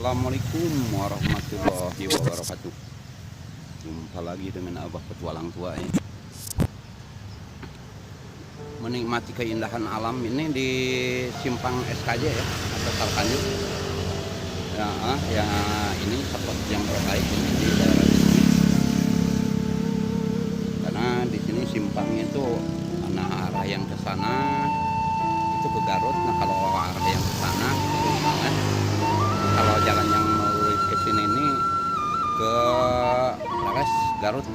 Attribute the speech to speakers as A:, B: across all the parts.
A: Assalamualaikum warahmatullahi wabarakatuh. Jumpa lagi dengan Abah Petualang Tua ya. Menikmati keindahan alam ini di Simpang SKJ ya, atau Sarkanjut. Ya, ya ini spot yang terbaik ini di daerah sini. Karena di sini simpangnya itu, nah, arah yang ke sana itu ke Garut. Nah, kalau arah yang ke sana itu ke sana. Kalau jalan yang melalui ke sini ini ke Leles Garut.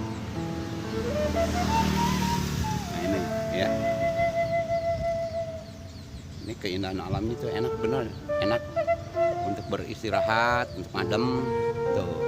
A: Nah, ini ya. Ini keindahan alamnya itu enak bener, enak untuk beristirahat, untuk ngadem tuh.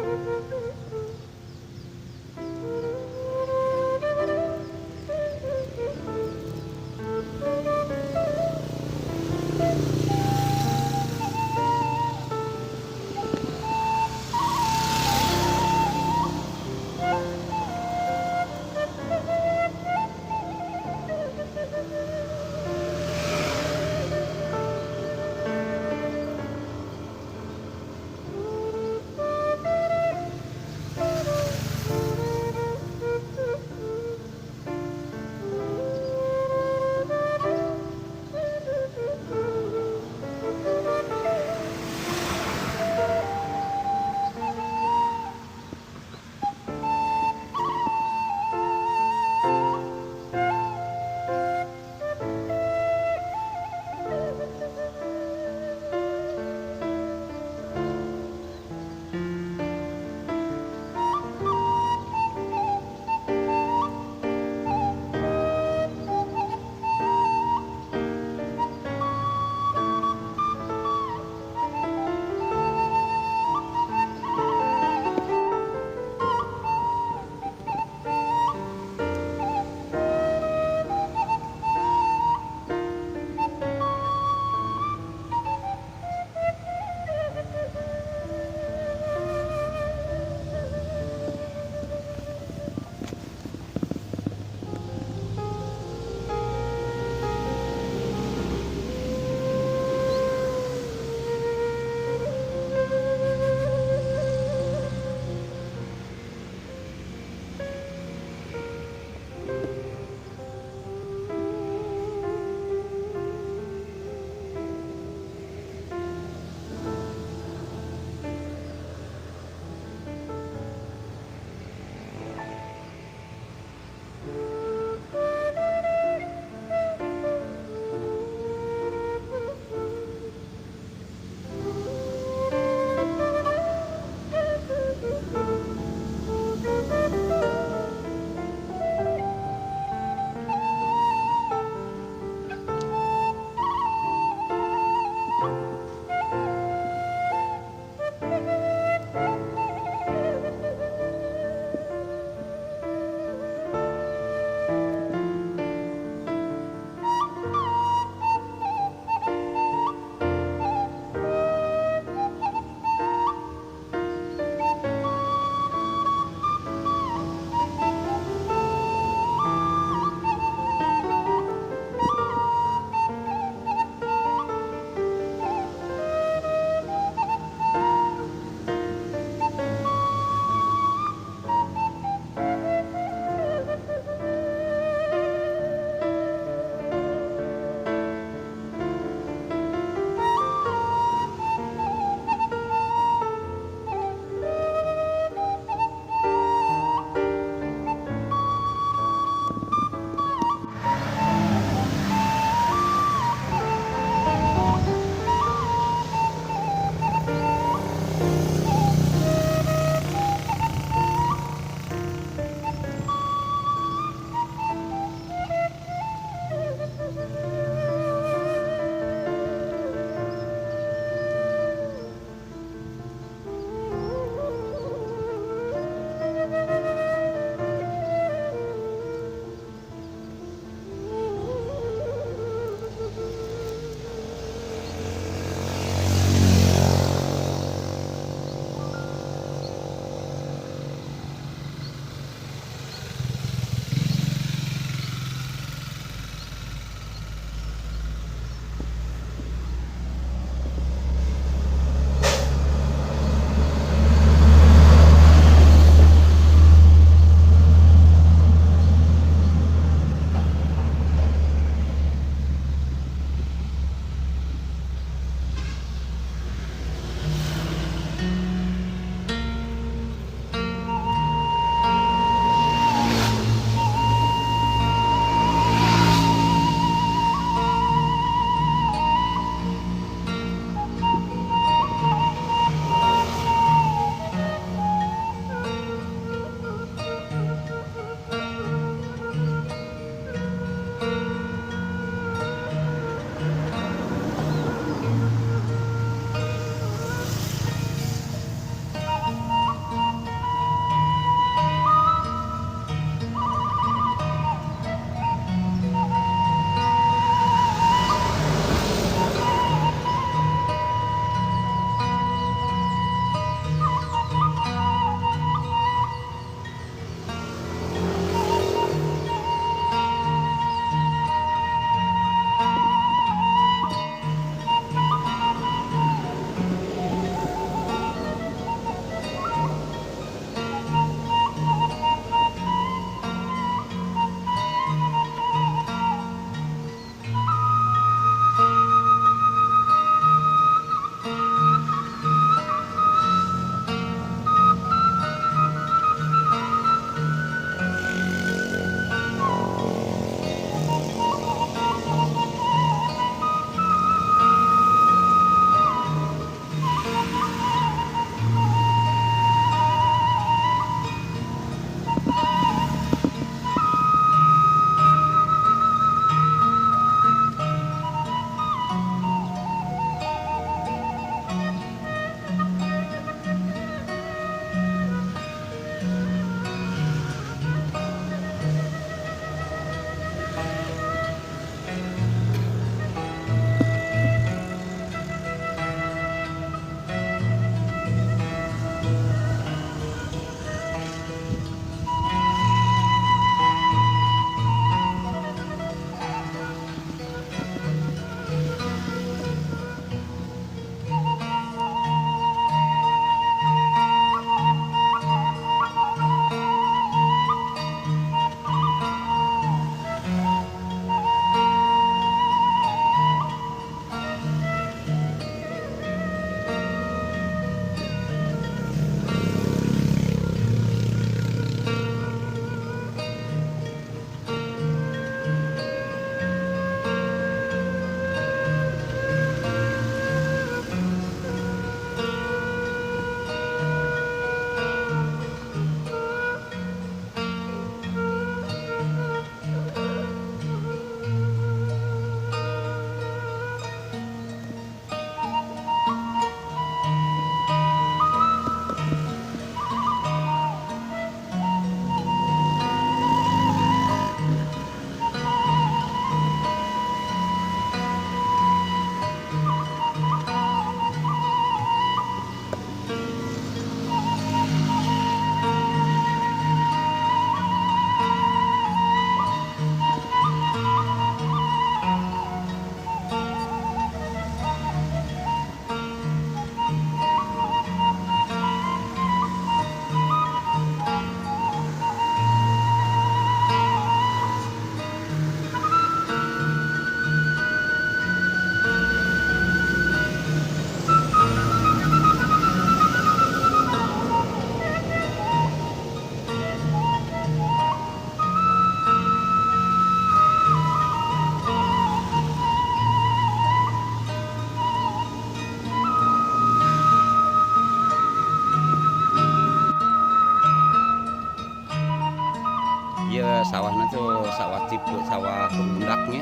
A: Iya sawahnya tuh sawah tipe sawah bundaknya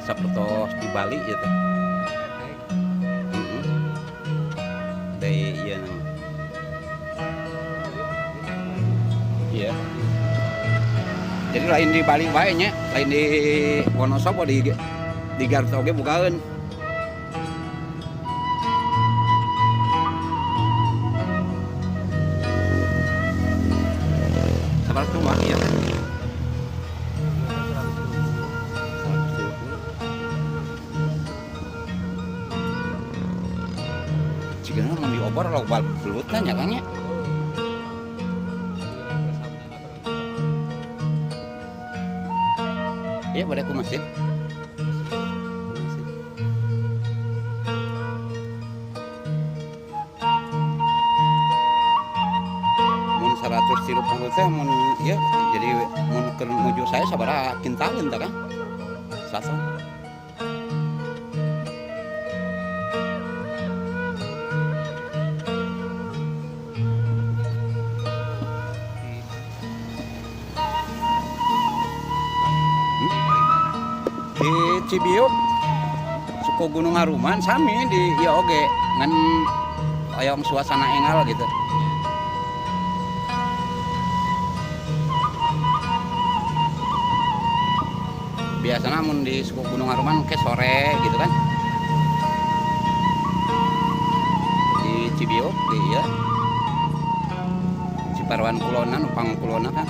A: seperti di Bali gitu. Dari iya nama. Iya. Jadi lain di Bali wae nya, lain di Wonosobo di Garut oge bukaeun. Sabaraha tuh ya? 170. Jigana mun diobor loba belutna nya Kang nya. Iya, pada aku masjid. Mun 130 teh mun ya jadi mun keur nuju saya sabaraha kintaleun tah kan? Saton. Di Cibiuk suku Gunung Haruman sami di ieu oge ngan hoyong suasana engal gitu. Biasanya mun di suku Gunung Haruman ke sore gitu kan. Di Cibiuk di ieu Ciparwan Kulona Nupang Kulona kan.